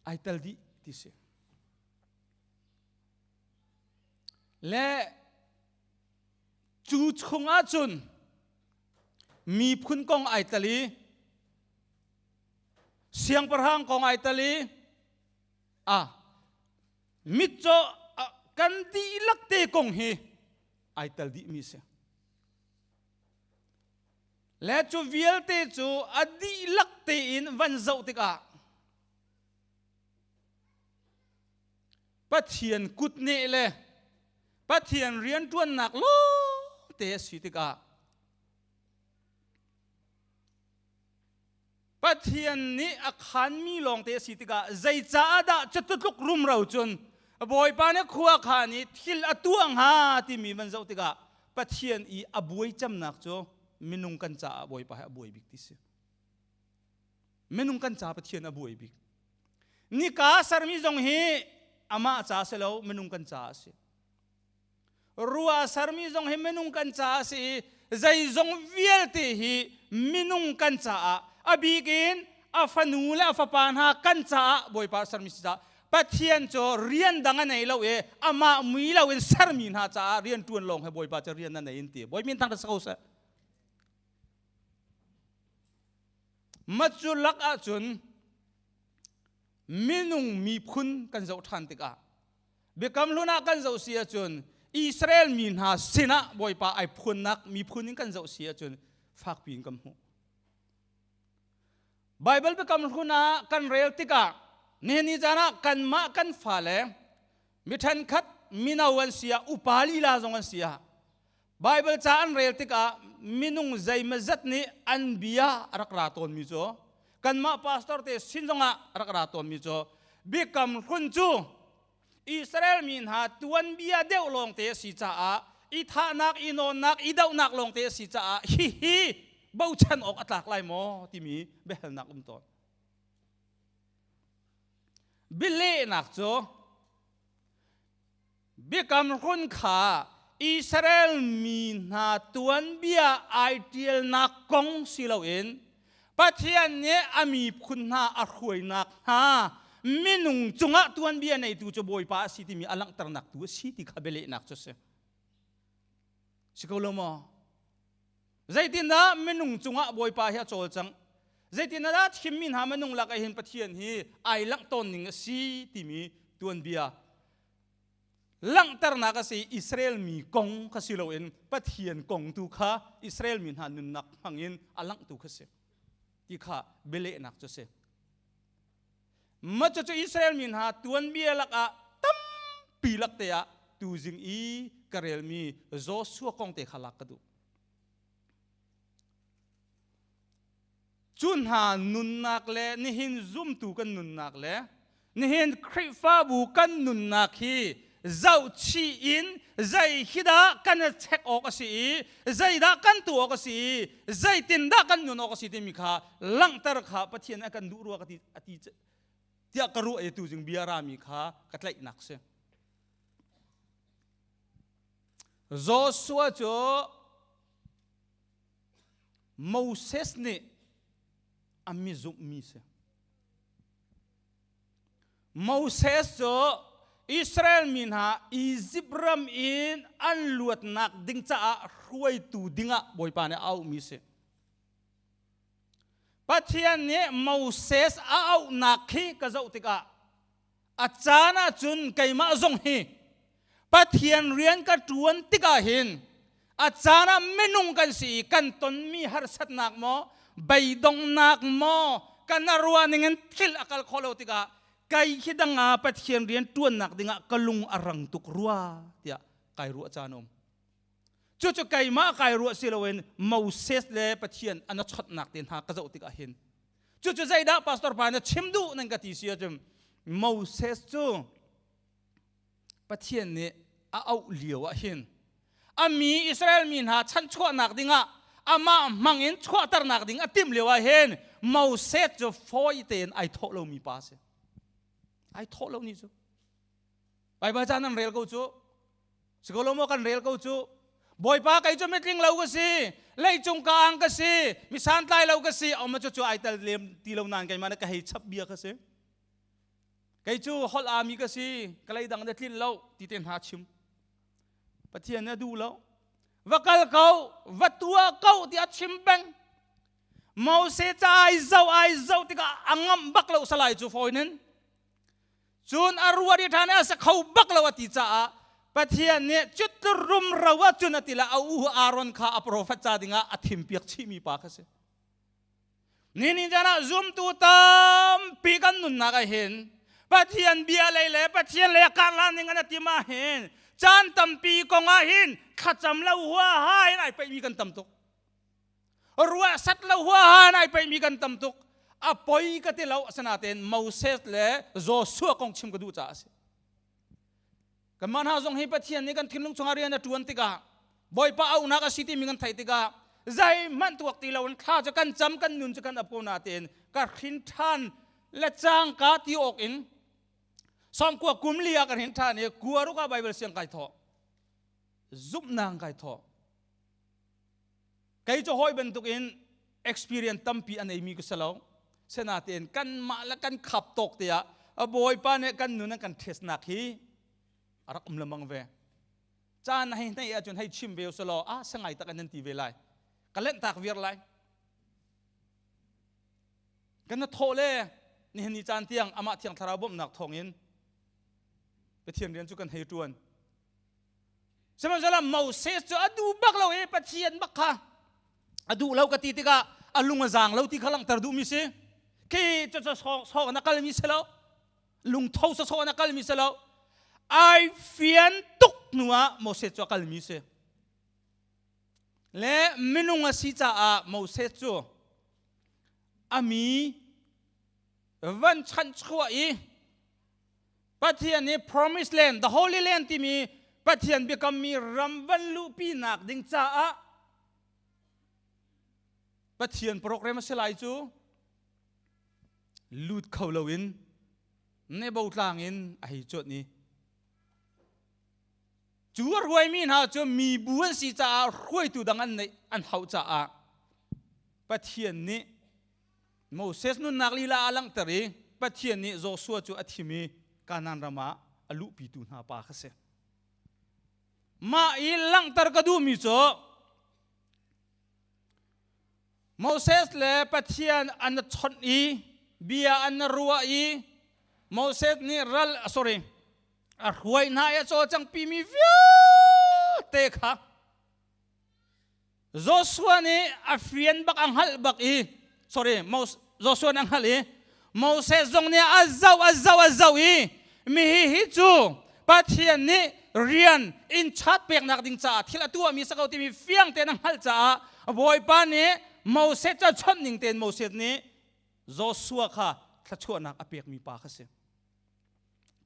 Ai tel dih ti si. Le cu chung ahcun miphun kong ai tel i siangpahrang kong ai tel i a mitcaw kan dihlak te kong hi ai tel dih mi si. Le cu vialte cu a dihlak tein van zoh tikah Pathian kutneh le Pathian rianṭuannak lawngte a si tikah Pathian nih a khanmi lawngte a si tikah zeicaah dah cutluk rumro cun Bawipa nih khua khan i thil a tuah hnga timi van zoh tikah Pathian i a buai camnak cu minung kan caah Bawipa hi a buai bik ti si. Minung kan ca Pathian a buai bik. Nika sermi zong hi amah ca si lo minung kan ca a si. Rua sermi zong hi minung kan ca a si i zeizong vialte hi minung kan caah a bik in a fanu le a fapa hna kan caah Bawipa sermi si caah Pathian cu rian dang a nei lo i amah mui lo in sermi hna caah rian ṭuan lawng he Bawipa cu rian a nei in ti. Bawi min thang ta ko seh. Macu lak ahcun minung miphun kan zoh ṭhan tikah Biakam Hlun ah kan zoh si ahcun Israel mi hna sinah Bawipa ai phuannak miphun in kan zoh si ahcun fakpi in kan hmuh. Baibal Biakam Hlun ah kan rel tikah nihin ni caan ah kanmah kan fale mi ṭhenkhat mino an si ah upa lila zong an si ah Baibal ca an rel tikah minung zeimazat nih an bia a rak ra tawnmi cu kanmah pastor te sin zongah a rak ra tawnmi cu Biakam Hlun cu Israel mi hna tuanbia deuh lawngte a si caah i thahnak, i nawnnak, i dohnak lawngte a si caah hihi bochan awk a tlak lai maw timi biahalnak um tawn. Bialehnak cu Biakam Hlun kha Israel mi hna tuanbia ai ṭialnak kong si loin Pathian nih a miphun hna a hruainak hna minung cungah tuanbia neitu cu Bawipa a si timi a langhternak tu a si ti kha bialehnak cu a si. Si ko lo maw? Zeitindah minung cungah Bawipa hi a cawlcangh? Zeitindah thimmi hna minung lakah hin Pathian hi ai langh tawn ning a si timi tuanbia langhternak a si. Israel mi kong kha si loin Pathian kong tu kha Israel mi hna nunnak hmangin a langhtu kha si ti kha bialehnak cu si. Mah cucu Israel mi hna tuanbia lakah tampi lakte ah tuzing i ka relmi Joshua kong te kha lak ka duh. Cu hna nunnak le nihin zumtu kan nunnak le nihin Khrihfabu kan nunnak hi zohchih in zei hi dah kan i check awk a si i zeidah kan tuah awk a si i zeitindah kan nun awk a si timi kha langhter kha Pathian a kan duh rua ka ti a ti tiah ka ruah i tuzing bia rami kha ka tlaihnak si. Joshua cu Moses nih a mi zumhmi si. Moses cu Israel mi hna Izipt ram in an luatnak ding caah hruaitu dingah Bawipa nih a auhmi si. Pathian nih Moses a auhnak khi ka zoh tikah a caan ahcun keimah zong hi Pathian rian ka ṭuan tikah hin a caan ah minung kan si i kan tonmi harsatnak maw beidonghnak maw Kan ruah ning in thil a kal khawh lo tikah kai hi dang ah Pathian rian ṭuannak dingah ka lung a rang tuk rua tiah kai ruah caan um. Cucu keimah kai ruah si loin Moses le Pathian an chawtnak te hna ka zoh tikah hin cucu zeidah pastor pa na chim duh nan ka ti si ahcun Moses cu Pathian nih a auh lio ah hin a mi Israel mi hna chanchuahnak dingah amah hmang in chuahternak ding a timh lio ah hin Moses cu fawi tein ai thawh lomi pa a si. Ai thawh lo ni cu. Baibal ca nan rel ko cu. Sikolo maw kan rel ko cu. Bawipa kei cu mitling lo ka si, leicung ka ang ka si, mi santlai lo ka si, oma cu cu ai tel lem ti lo nain keimah nih ka hei chap bia ka si. Kei cu holh ami ka si, ka lei dang na tlin lo ti te hna chim. Pathian nih a duh lo. Va kal ko, va tuah ko ti a chim peng. Moses ca ai zo ai zo tikah a ngamh bak lo salai cu fawi nin. Cun a ruah ri ṭhan i a sa kho bak lo a ti caah Pathian nih cutlur rumro ah cun a ti le a u Aaron kha a profet ca dingah a thimpiak chihmi pa kha si. Ninin caan ah zumtu tampi kan nunnak ah hin Pathian bia lei le Pathian lei a karhlan ning an tim ah hin caan tampi kong ah hin thlacam lo huaha in ai peihmi kan tam tuk. Ruah sat lo huaha in ai peihmi kan tam tuk. A poi ka ti lo asinain Moses le Joshua kong chim ka duh caah a si. Kanmah hna zong hi Pathian nih kan thinlung chungah rian a ṭuan tikah Bawipa auhnak a si timi kan theih tikah zeihmanh tuak ti loin thla cu kan cam kan nun cu kan ap ko natein ka hrin ṭhan le cangka ti awk in sawmkua kum li ah ka hrin ṭhan i kuaruk ah Baibal siang kai thawh zumhnak kai thawh kei cu hawi bantukin experience tampi a neimi ka si lo senatein kanmah le kan khap tawk te ah a bawipa nih kan nun an kan testnak hi a rak um lemang ve caan hei hnei ahcun hei chim ve usalaw ah sangai tak an nan ti ve lai ka lent tak viar lai kan na thawh le nihin ni caan tiang amah thiang thlarau bawmhnak thawngin Pathian rian cu kan hei ṭuan Sihmanhsehlaw Moses cu a duh bak lo i Pathian bak kha a duh lo ka ti tikah a lung a zaang lo ti kha langhter duhmi si. Khi cu sawk na kalmi si lo. Lungtho sawsawh na kalmi si lo. Ai fian tuk hnu ah Moses cu a kalmi si. Le minung a si caah Moses cu a mi van chanhchuah i Pathian nih promise land, the holy land timi Pathian biakammi ram van luhpinak ding caah Pathian program a si lai cu lut kho loin Nebo tlang in a hei cuanh i cu a hruaimi hna cu mibu an si caah hruaitu dang an neih an hauh caah Pathian nih Moses nunnak lila a langhter i Pathian nih Joshua cu a thim i Kanaan ram ah a luhpitu hna pa kha si. Mah i langhter ka duhmi cu Moses le Pathian an chawnh i bia an ruah i Moses nih ral sorry a hruai hna i a cawlcanghpimi vialte kha Joshua nih a fian bak a hngalh bak i sorry Joshua nih a hngalh i Moses zong nih a zoh a zoh a zoh i mi hi hi cu Pathian nih rian in chat peknak ding caah thil a tuahmi sa ko timi fiang tein a hngalh caah Bawipa nih Moses cu chawnh ning tein Moses nih Joshua kha thluachuahnak a pekmi pa kha si.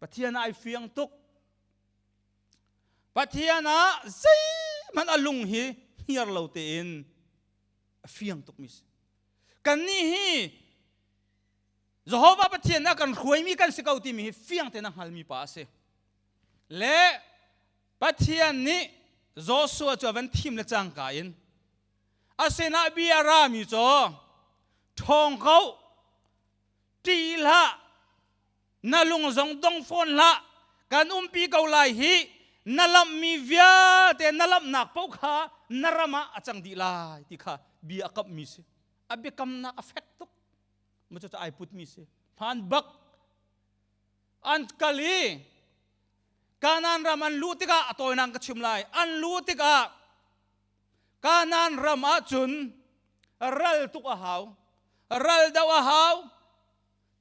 Pathian ai fiang tuk. Pathian ah zeihmanh a lung hi hniar lo tein a fiang tukmi si. Kannih hi Jehovah Pathian a kan hruaimi kan si ko timi hi fiang tein a hngalmi pa a si. Le Pathian nih Joshua cu a van thim le cangka in a sinah bia rami cu ṭhawng ko ṭih hlah na lung zong dong fawn hlah kan umpi ko lai hi na lamhmi vialte na lamhnak paoh kha na ram ah a cang dih lai ti kha bia a kamhmi si a biakamnak a fek tuk ma cu ai putmi si hmaan bak an kal i Kanaan ram an luh tikah a tawinak ka chim lai an luh tikah Kanaan ram ahcun ral tuk a hau. Ral doh a hau.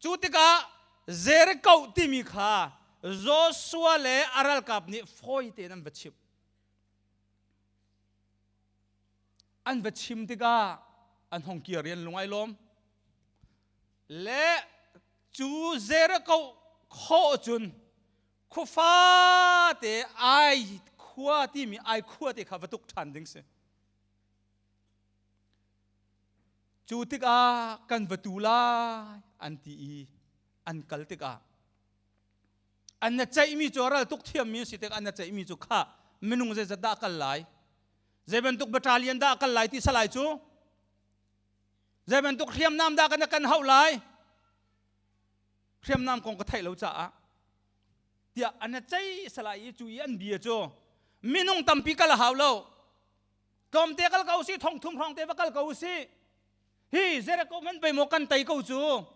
Cu tikah Jericho timi kha Joshua le a ralkap nih fawi tein an va chimh. An va chim tikah an hong kir i an lung ai lawm. Le cu Jericho khawh cun khuafa te ai khua timi ai khua te kha va tuk ṭhan ding si. Cu tikah kan va tu lai an ti i an kal tikah an na ceihmi cu ral tuk thiammi si tikah an na ceihmi cu kha minung zeizat dah kal lai zei bantuk battalion dah kal lai ti salai cu zei bantuk hriamnam dah kan kan hauh lai hriamnam kong ka theih lo caah tiah an na ceih salai i cu i an bia cu minung tampi kal a hau lo tlawmte kal ko si thong thum hrawng te va kal ko si hi Jericho man pe maw kan tei ko cu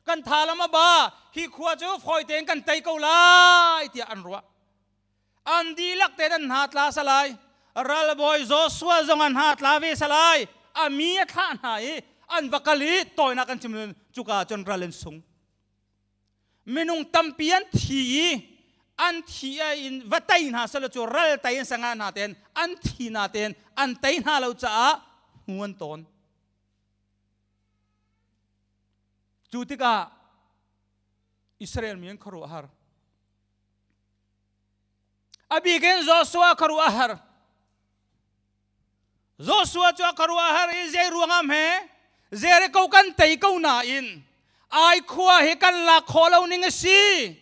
kan tha lam a ba hi khua cu fawi tein kan tei ko lai tiah an ruah an dihlak tein an hna tla salai ralbawi Joshua zong an hna tla ve salai a mi a thlah hna i an va kal i tawinak an chim cuka cun ral an sung Minung tampi an thi i an thi in va tei hna selaw cu ral tei an sanga hna ten an thi na ten an tei hna lo caah hmu an tawn. Cu tikah Israel mi an khuaruah har. A bikin Joshua khuaruah a har. Joshua cu a khuaruahhar i zei ruangah hme Jericho kan tei ko nain ai khua hi kan lak khawh lo ning a si.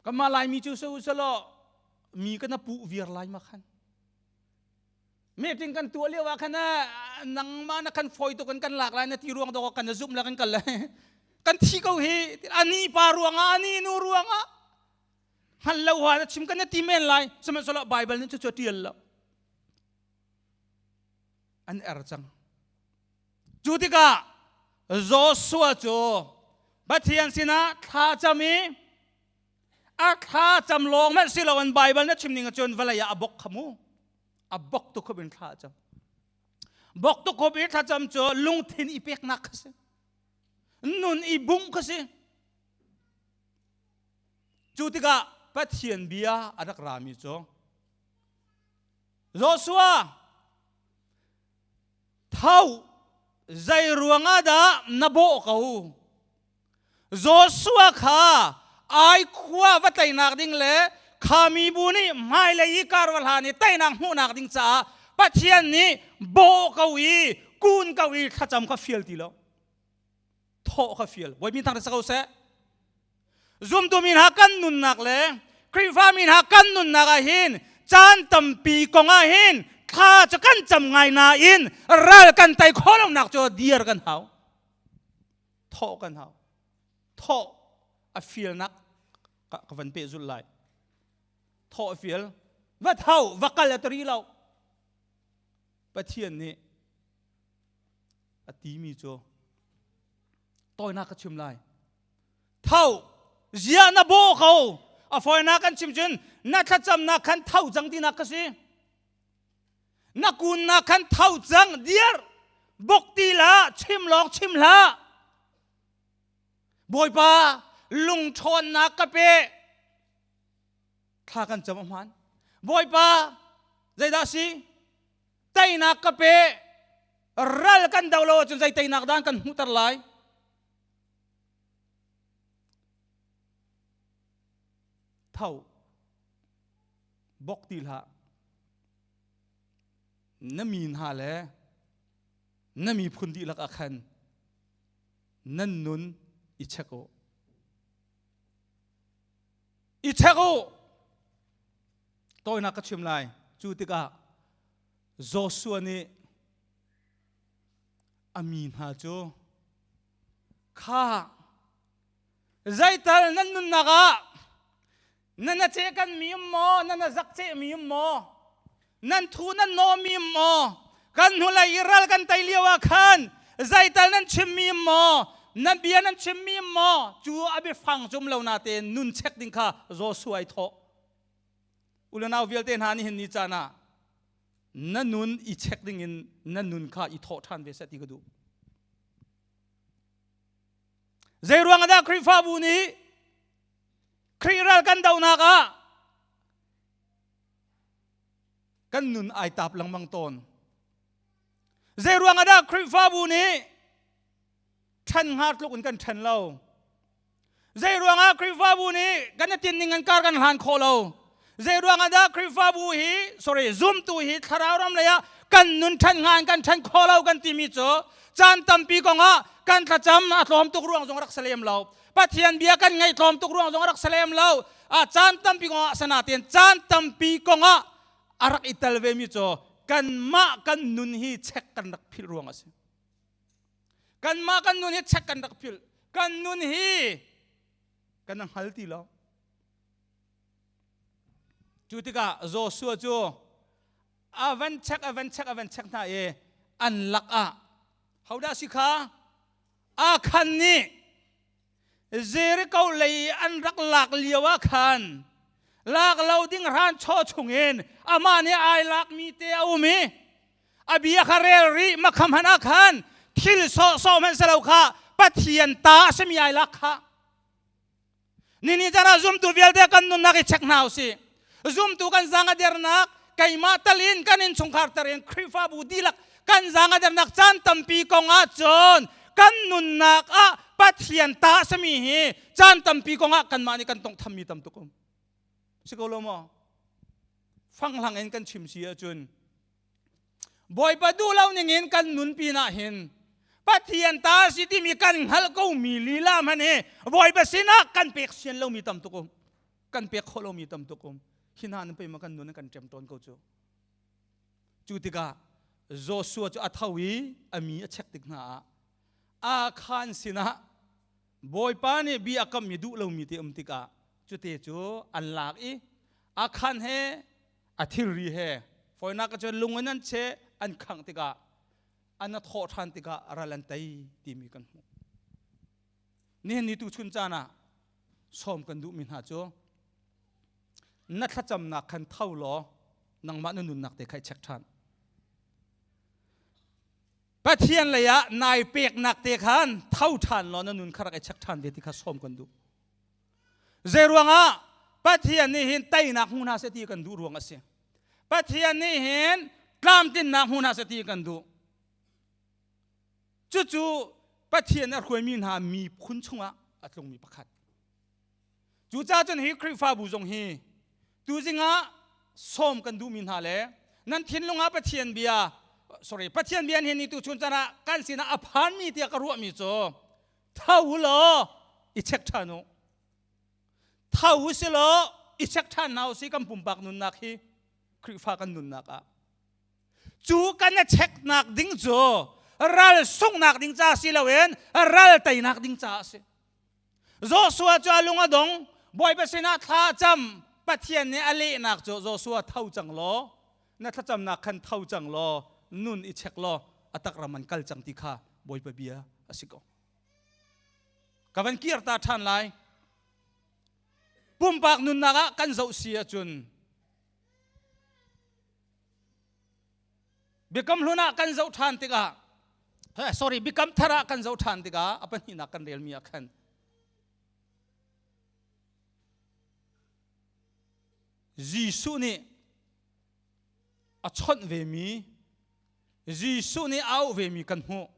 Kanmah Laimi cu su selaw mi kan puh viar lai ma khan. Meeting kan tuah lio ah khan nangmah na kan fawi tuk in kan lak lai na ti ruang dawk kan zumh la kan kal lai. Kan thi ko hi ani pa ruangah ani nu ruangah hngal lo ha na chim kan na ti men lai sihmanhsehlaw Bible nih cucu a tial lo an er cang cu tikah Joshua cu Pathian sinah thla cam i a thla cam lawng hmanh si loin Bible na chim ning ahcun vawlei ah a bok kha mu a bok tu khup in thla cam bok tu khup i thlacam cu lungthin i peknak kha si nun i bungh kha si Cu tikah Pathian bia a rak rami cu Joshua tho zei ruangah dah na bawh ko Joshua kha ai khua va teinak ding le kha mibu nih hmailei i kar va hlan i teinak hmuhnak ding caah Pathian nih bawh ko i kun ko i thlacam kha fial ti lo thawh kha fial Bawipa thang sa ko seh zumtu mi hna kan nunnak le Khrihfa mi hna kan nunnak ah hin caan tampi kong ah hin thla cu kan cam ngai nain ral kan tei khawh lonak cu dir kan hau thawh kan hau thawh a fialnak ka van peh zulh lai thawh a fial va tho va kal a tari lo Pathian nih a timi cu tawinak ka chim lai tho zia na bawh ko a fawinak kan chim cun na thlacamnak khan tho cang tinak ka si na kunnak khan tho cang dir bok ti hlah chim lawng chim hlah bawipa lungṭhawnnak ka pe thla kan cam a hmaan bawipa zeidah si teinak ka pe ral kan do lo ahcun zei teinak dan kan hmuhter lai tho bok ti hlah na mi hna le na miphun dihlak ah khan nan nun i check u i check u Tawinak ka chim lai. Cu tikah Joshua nih a mi hna cu kha zeital nan nunnak ah nan a ceh kan mi um maw nan a zak ceh mi um maw nan thu nan naw mi um maw kan hnulei i ral kan tei lio ah khan zeital nan chim mi um maw nan bia nan chim mi um maw cu a biafang cum lo na tein nun chek ding kha Joshua ai thawh U le nau vialte hna nihin ni caan ah Na nun i check dingin na nun kha i thawh ṭhan ve seh ti ka duh. Zei ruang dah Khrihfabu nih Khrih ral kan dohnak ah kan nun ai tap lengmang tawn? Zei ruang dah Khrihfabu nih ṭhen hnga tluk in kan ṭhen lo? Zei ruangah Khrihfabu nih kan i tinning an kar kan hlan khawh lo? Zei ruangah dah Khrihfabu hi, sorry, zumtu hi thlarau ram lei ah kan nun ṭhan hnga in kan ṭhan khawh lo kan timi cu caan tampi kongah kan thlacam a tlawm tuk ruang zong rak si lem lo. Pathian bia kan ngaih tlawm tuk ruang zong rak si lem lo. A caan tampi kongah sanatin caan tampi kongah a rak i tel ve mi cu kanmah kan nun hi check kan rak philh ruang a si. Kanmah kan nun hi check kan rak philh. Kan nun hi kan hngal ti lo. Cu tikah Joshua cu a van check a van check a van check hna i an lak ah hodah si kha Akhan nih Jericho lei an rak lak lio ah khan lak lo ding hran chaw chungin amah nih ai lakmi te a um i a bia kha rel rih makham han ah khan thil sawhsawh hmanh si lo kha Pathian ta a simi ai lak kha nini caan ah zumtu vialte kan nunnak i check hna usih zumtu kan zang a dernak keimah talin kan innchungkhar tarin Khrihfabu dihlak kan zang a dernak caan tampi kong ah cun kan nunnak ah Pathian ta a simi hi caan tampi kong ah kanmah nih kan tongthammi tam tuk um si ko lo maw fanglang in kan chim si ahcun Bawipa duh lo ningin kan nun pinah hin Pathian ta si timi kan hngalh ko mi lila hmanh hi Bawipa sinah kan pek sian lomi tam tuk um kan pek khawh lomi tam tuk um hi hna nan pei ma kan nun kan ṭem tawn ko cu cu tikah Joshua cu a tho i a mi a check tik hna ah Akhan sinah Bawipa nih bi a kammi duh lomi te um tikah cute cu an lak i Akhan he a thilri he fawinak cun lung in an cheh an khangh tikah an a thawh ṭhan tikah ral an tei timi kan hmuh. Nihin ni tu chun caan ah sawm kan duhmi hna cu na thlacamnak khan tho law nangmah na nunnak te kha i check ṭhan. Pathian lei ah nai peknak te khan tho ṭhan law na nun kha rak i check ṭhan ve ti kha sawm kan duh. Zeiruangah Pathian nih hin teinak hmu hna seh ti kan duh ruang a si. Pathian nih hin tlamtlinnak hmu hna seh ti kan duh. Cucu Pathian a hruaimi hna miphun chungah a tlungmi pakhat. Cucaah cun hi Khrihfabu zong hi tuzing ah sawm kan duhmi hna le nan thinlung ah Pathian bia sorry Pathian bia hin ni tu chun caan ah kan sinah a phanmi tiah ka ruahmi cu Tho u law i check ṭhan u. Tho u si law i check ṭhan hna u si kan pumpak nunnak hi Khrihfa kan nunnak ah. Cu kan i checknak ding cu ral sunghnak ding ca si loin ral teinak ding ca a si. Joshua cu a lung a dong, Bawipa sinah thla a cam, Pathian nih a lehnak cu Joshua tho cang law, na thlacamnak khan tho cang law, nun i check law, a tak ram an kal cang ti kha Bawipa bia a si ko. Ka van kir ta ṭhan lai. Pumpak nunnak ah kan zoh si ahcun Biakam hlun ah kan zoh ṭhan tikah sorry Biakam thar ah kan zoh ṭhan tikah a pahnihnak kan relmi ah khan Jesuh nih a chawnh vemi Jesuh nih a auh vemi kan hmuh.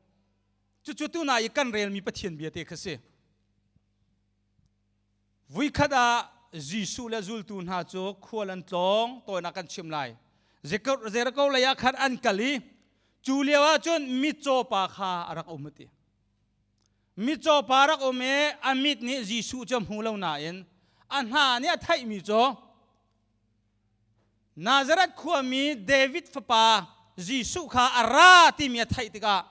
Cucu tuna i kan relmi Pathian bia te kha si. Vuikhat ah Jesuh le zultu hna cu khual an tlawng tawinak kan chim lai. Jericho lei ah khan an kal i cu lio ah cun mitcaw pa kha a rak um a ti. Mitcaw pa rak um i a mit nih Jesuh cu a hmu lo nain a hna nih a theihmi cu Nazareth khuami David fapa Jesuh kha a ra timi a theih tikah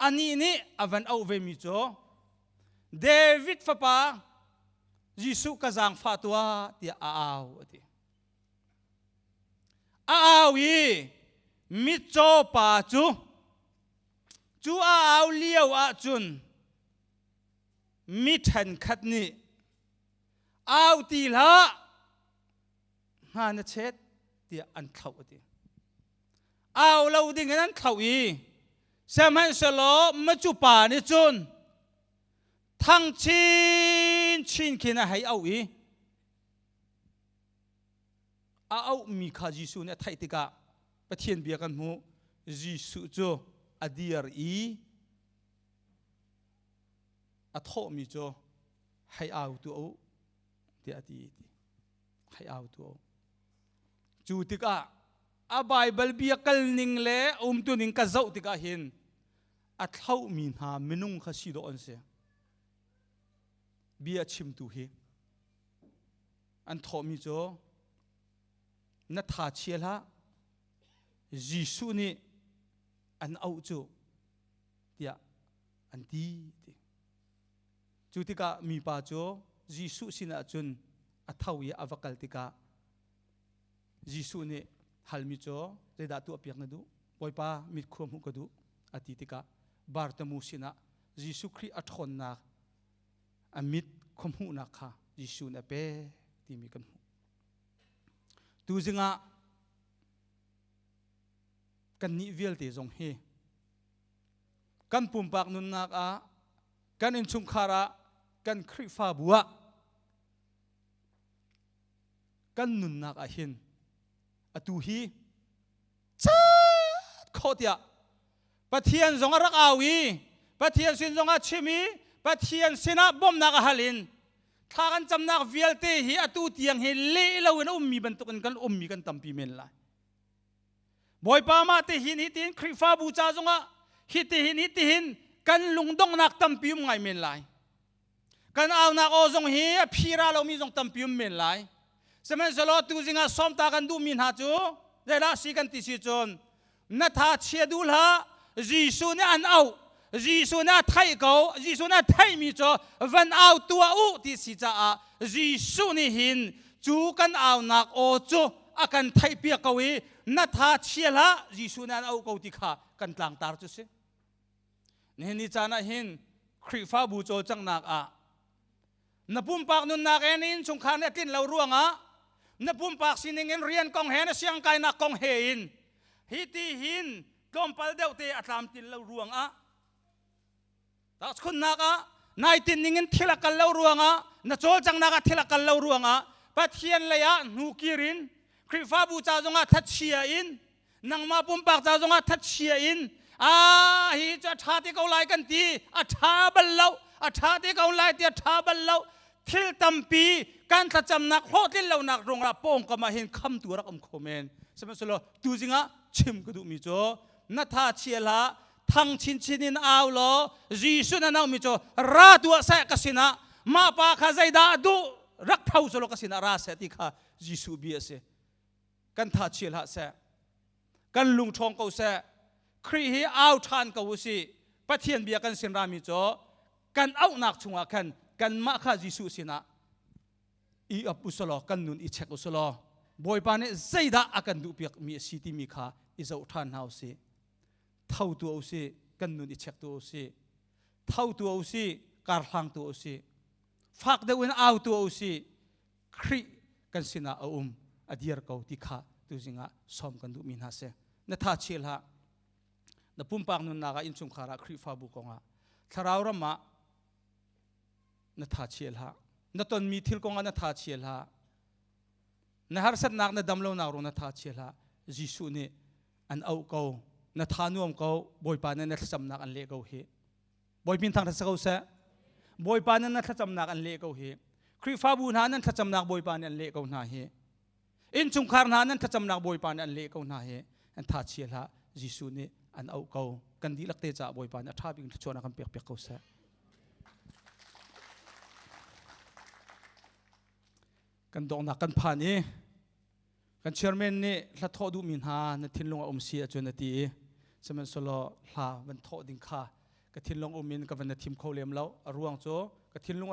anih nih a van auh vemi cu David fapa Jesuh ka zaangfah tuah tiah a au a ti. A au i mitcaw pa cu cu a au lio ahcun mi ṭhenkhat nih au ti hlah hna na chet tiah an thlauh a ti. Au lo ding in an thlauh i sihmanhsehlaw macu pa nih cun thang chinchin khin a hei auh i a auhmi kha Jesuh nih a theih tikah Pathian bia kan hmuh. Jesuh cu a dir i a thawhmi cu hei au tuah u tiah a ti. Hei au tuah u. Cu tikah a Baibal bia kal ning le umtu ning ka zoh tikah hin a thlauhmi hna minung kha si dawh an si. Bia chimtu hi an thawhmi cu na tha chia hlah, Jesuh nih an auh cu tiah an ti. Cu tikah mipa cu Jesuh sinah cun a tho i a va kal tikah Jesuh nih halmi cu zeidah tuahpiak na duh? Bawipa mit khua hmuh ka duh a ti tikah Bartimu sinah Jesuh Khrih a ṭhawnnak a mit khuahmuhnak kha Jesuh nih a pek timi kan hmuh. Tuzing ah kannih vialte zong hi kan pumpak nunnak ah kan innchungkhar ah kan Khrihfabu ah kan nunnak ah hin atu hi cat khawh tiah Pathian zong a rak au i Pathian sin zong ah chim i Pathian sinah bawmhnak a hal in thla kan camnak vialte hi atu tiang hi leh loin a ummi bantukin kan ummi kan tampi men lai. Bawipa mah te hin hi tin Khrihfabu ca zongah hi ti hin hi ti hin kan lungdonghnak tampi um ngai men lai. Kan aunak aw zong hi a phira lomi zong tampi um men lai. Sihmanhsehlaw tu zingah sawmta kan duhmi hna cu zeidah si kan ti si cun na tha chia duh hlah, Jesuh nih an auh, Jesuh nih a theih ko, Jesuh nih a theihmi cu van au tuah u ti si caah Jesuh nih hin cu kan aunak aw cu a kan theihpiak ko i na tha chia hlah, Jesuh nih an auh ko ti kha kan tlangtar cu si. Nihin ni caan ah hin Khrihfabu cawlcanghnak ah na pumpak nunnak he na innchungkhar nih a tlinh lo ruangah na pumpak sining in rian kong he na siangkainak kong he in hi ti hin tlawmpal deuh te a tlamtlin lo ruangah tahchunhnak ah nai tin ning in thil a kal lo ruangah na cawlcanghnak ah thil a kal lo ruangah Pathian lei ah hnu kir in Khrihfabu ca zongah thachia in nangmah pumpak ca zongah thachia in a hi cu a ṭha te ko lai kan ti, a ṭha bal lo, a ṭha te ko lai ti a ṭha bal lo. Thil tampi kan thlacamnak hlawhtlin lonak ruangah pawngkam ah hin khamtu rak um kho men. Sihmanhsehlaw tuzing ah chim ka duhmi cu na tha chia hlah, thang chinchin in au law Jesuh na naumi cu ra tuah seh ka sinah, mah pa kha zeidah a duh, rak tho selaw ka sinah ra seh ti kha Jesuh bia a si. Kan tha chia hlah seh, kan lung ṭhawng ko seh, Khrih hi au ṭhan ko u sih. Pathian bia kan sin rami cu kan auhnak chungah khan kanmah kha Jesuh sinah i ap u selaw kan nun i check u selaw Bawipa nih zeidah a kan duhpiak mi a si timi kha i zoh ṭhan hna u sih. Tho tuah u sih, kan nun i check tuah u sih, tho tuah u sih, karhlang tuah u sih, fak deuh in au tuah u sih. Khrih kan sinah a um, a dir ko ti kha tuzing ah sawm kan duhmi hna si. Na tha chia hlah. Na pumpak nunnak ah, innchungkhar ah, Khrihfabu kongah, thlarau ram ah na tha chia hlah. Na tonmi thil kongah na tha chia hlah. Na harsatnak, na damlonak ruang na tha chia hlah. Jesuh nih an auh ko. Na tha nuam ko. Bawipa nih na thlacamnak an leh ko hi. Bawipa thang sa ko seh. Bawipa nan na thlacamnak an leh ko hi. Khrihfabu hna nan thlacamnak Bawipa nih an leh ko hna hi. Innchungkhar hna nan thlacamnak Bawipa nih an leh ko hna hi. An tha chia hlah. Jesuh nih an auh ko. Kan dihlak te caah Bawipa nih a ṭha bik in thluachuahnak kan pek piak ko seh. Kan donghnak kan phan i kan chairman nih hla thawh duhmi hna na thinlung a um si ahcun a ti i sihmanhsehlaw hla van thawh ding kha ka thinlung um in ka van na thim kho lem lo. A ruang cu ka thinlung a